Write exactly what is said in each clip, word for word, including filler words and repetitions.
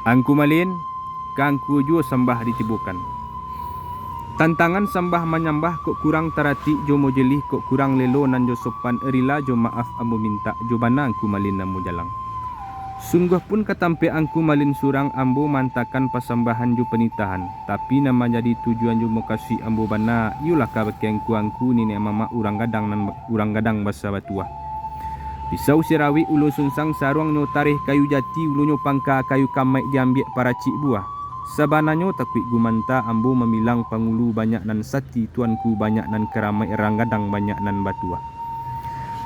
Angku Malin, ka angku juo sambah ditibokan. Tantangan sambah manyambah kok kurang taratik jo majelih kok kurang lelo nan jo sopan rila jo maaf ambo mintak jo bana Angku Malin namo jalang. Sungguah pun ka tampek Angku Malin surang ambo maantakan pasambahan jo panitahan, tapi nan manjadi tujuan jo mukasuik ambo bana iyolah kabake angku-angku niniak mamak urang gadang nan urang gadang basa batuah. Pisau sirawik ulo sunsang saruangnyo tareh kayu jati ulonyo pangka kayu kamaik diambiak paracik buah. Sabananyo takuik gumanta ambo mambilang pangulu banyak nan sati tuanku banyak nan karamaik rang gadang banyak nan batuah.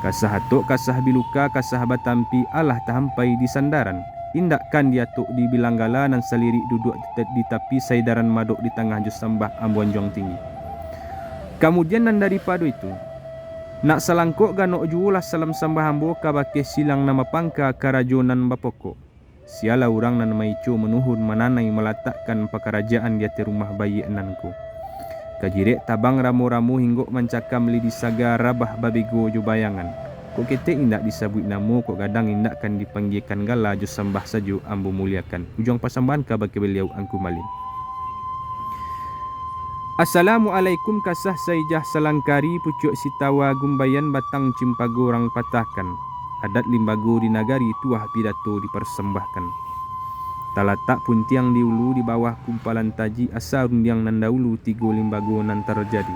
Kasah atok kasah biluka kasah batampi alah tahampai di sandaran. Indak kan diatok dibilang gala nan salirik duduak di tapi saidaran madok di tangah jo sambah ambo anjuang tinggi. Kamudian nan daripado itu, nak salangkok ganok juwolah salam sambah ambo kabake silang nan bapangka karajo nan bapokok. Sialah urang nan maico manuhun mananai malatakkan pakarajaan di ateh rumah baiak nan ko. Kajirek tabang ramo-ramo hinggok mancakam lidi saga rabah babego jo bayangan. Kok ketek indak disabuik namo, kok gadang indak kan dipanggiakan gala jo sambah sajo ambo muliakan. Ujuang pasambahan kabake baliau Angku Malin. Assalamualaikum kasah saijah salangkari pucuak sitawa gumbaian batang cimpago rang patahkan. Adat limbago di nagari tuah pidato diparsambahkan. Talatak puntiang di ulu di bawah kumpalan taji asa rundiang nan dahulu tigo limbago nan tarjadi.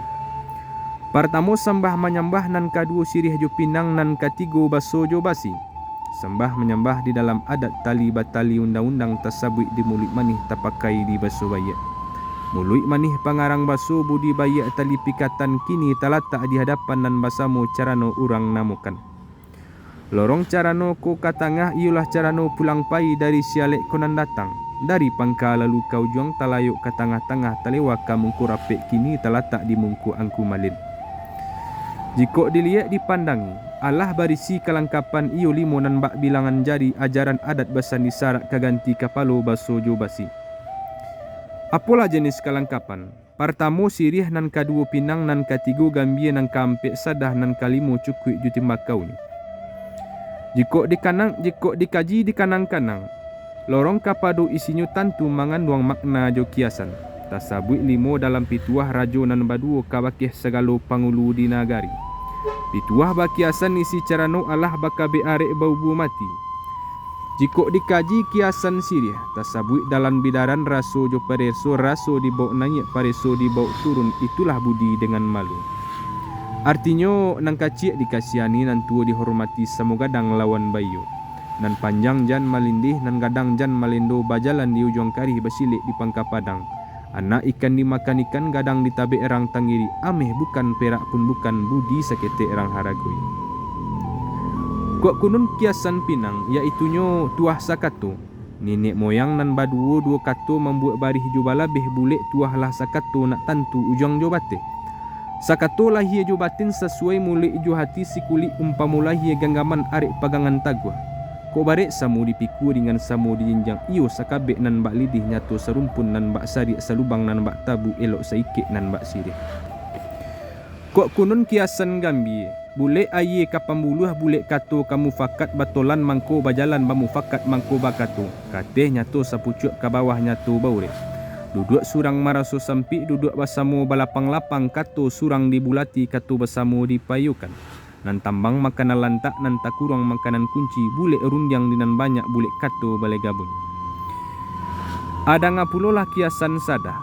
Partamo sambah manyambah nan kaduo siriah jo pinang nan katigo baso jo basi. Sambah manyambah di dalam adat tali batali undang-undang tasabuik di muluik manih tapakai di baso baiak. Muluik manih pangarang baso budi baiak tali pikatan kini talatak di hadapan nan basamo carano urang namokan. Lorong carano ko ka tangah iyolah carano pulang pai dari sialek ko nan datang, dari pangka lalu ka ujuang talayok ka tangah-tangah talewa ka mungko rapek kini talatak di mungko Angku Malin. Jikok diliek dipandangi, alah barisi kalangkapan iyo limo nan bak bilangan jari ajaran adat basandi sarak ka ganti kapalo baso jo basi. Apolah jenis kalangkapan? Partamo siriah, nan kaduo pinang, nan katigo gambia, nan kaampek sadah, nan kalimo cukuik jo timbakaunyo. Jikok dikanang, jikok dikaji dikanang-kanang, lorong kapado isinyo tantu manganduang makna jo kiasan. Tasabuik limo dalam pituah rajo nan baduo kabakeh sagalo pangulu di nagari. Pituah bakiasan isi carano alah bakabek arek baubuah mati. Jikok dikaji kiasan siriah, tasabuik dalam bidaran raso jo pareso, raso dibawok naiak, pareso dibawok turun, itulah budi dengan malu. Artinyo, nan kaciak dikasiani, nan tuo dihormati, samo gadang lawan baiyo. Nan panjang jan malindih, nan gadang jan malendo, bajalan di ujuang karih, basilek di pangka padang. Anak ikan dimakan ikan, gadang ditabek rang tanggiri, ameh bukan, perak pun bukan, budi saketek rang haragoi. Kok kunun kiasan pinang, yaitunyo tuah sakato. Niniak moyang nan baduo-duo kato mambuek barih jo balabeh bulek tuah lah sakato nak tantu ujuang jo bateh. Sakato lahia jo batin sasuai muluik jo hati sikulik umpamo lahia ganggaman arek pagangan taguah. Kok barek samo dipikua dengan samo dijinjang iyo sakabek nan bak lidih nyato sarumpun nan bak sariak salubang nan bak tabu elok saikek nan bak siriah. Kok kunun kiasan gambia, bulek ayie ka pambuluah bulek kato ka mufakat batolan mangko bajalan bamufakat mangko bakato, kateh nyato sapucuak ka bawah nyato baurek. Duduak surang maraso sampik duduak basamo balapang-lapang kato surang dibulati kato basamo dipayokan. Nan tambang makanan lantak, nan takuruang makanan kunci, bulek rundiang di nan banyak, bulek kato balai gabun. Adanga pulolah kiasan sadah.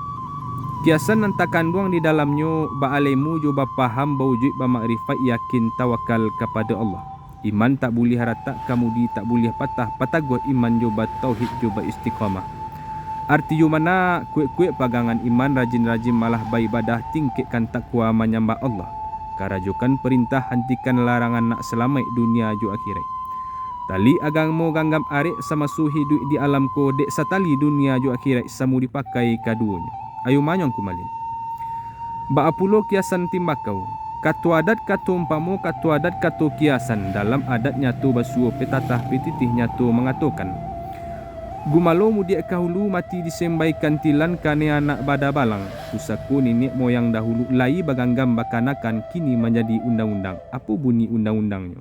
Kiasan nan takanduang di dalamnyo, baalemu jo bapaham, baujuik bamakrifat, yakin tawakal kapado Allah. Iman tak buliah ratak, kamudi tak buliah patah, pataguah iman jo batauhid jo baistiqamah. Arti jo mana, kuek-kuek pagangan iman, rajin-rajin malah baibadah, tingkekkan takwa manyambah Allah. Karajokan parintah, hantikan larangan, nak salamaik dunia jo akhirat. Tali agamo ganggam arek, samaso hiduik di alam ko, dek satali dunia jo akhirat samo dipakai kaduonyo. Ayo manyong kumalin. Baa pulo kiasan timbakau? Kato adat, kato umpamo, kato adat, kato kiasan, dalam adat nyato basuo, petatah pititih nyato mangatokan, gumalo mudiak ka hulu, mati disembaikan tilan, kanai anak bada balang, pusako niniak moyang dahulu, lai baganggam bakanakan, kini manjadi undang-undang. Apo bunyi undang-undangnyo?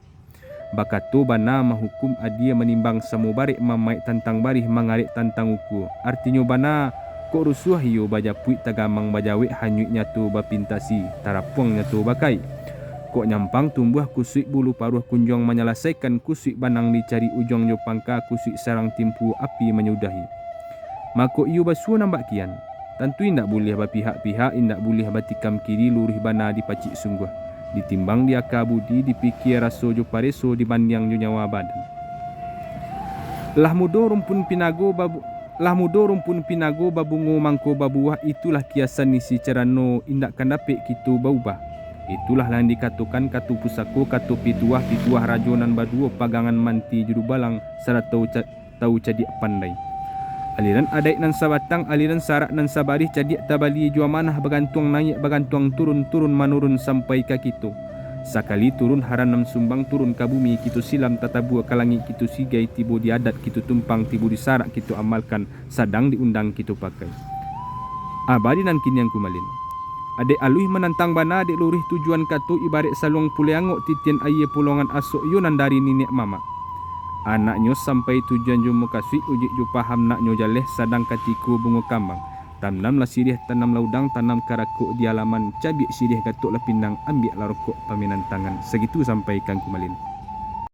Bakato bana mahukum adie, manimbang samo barek mamaek tantang barih, mangarek tantang ukua. Artinyo bana, kok rusuah iyo bajapuik, tagamang bajawek, hanyuik nyato bapintasi, tarapuang nyato bakaik. Kok nyampang tumbuah kusuik bulu paruah, kunjuang manyalasaikan kusuik banang, dicari ujuang jo pangka, kusuik sarang timpu api manyudahi. Mako iyo basuo nan bak kian. Tantu indak buliah bapihak-pihak, indak buliah batikam kiri, luruih bana dipacik sungguah. Ditimbang di aka budi, dipikia raso jo pareso, dibandiang jo nyawa badan. Lah mudo rumpun pinago babu-, lah mudo rumpun pinago babungo, mangko babuah, itulah kiasan isi carano, indak kan dapek kito baubah. Itulah nan dikatokan kato pusako, kato pituah, pituah rajo nan baduo, pagangan manti jo dubalang, sarato ca-, tau cadiak pandai. Aliran adaik nan sabatang, aliran sarak nan sabarih, cadiak tabali jo amanah, bagantuang naiak, bagantuang turun, turun manurun sampai ka kito. Sakali turun haran nan sumbang, turun ka bumi kito silam, tatabua ka langik kito sigai, tibo di adat kito tumpang, tibo di sarak kito amalkan, sadang di undang kito pakai. Abadi nan kini Angku Malin. Adek aluih manantang bana, dek luruih tujuan kato, ibarek saluang pulai angok, titian aia pulongan asok, iyo nan dari niniak mamak. Anaknyo sampai tujuan jo mukasuik, ujuik jo paham naknyo jaleh, sadang katiko bungo kambang. Tanamlah siriah, tanamlah udang, tanam karakok di alaman, cabiak siriah gatok lah pinang, ambiaklah rokok paminan tangan. Sagitu sampai ka Angku Malin.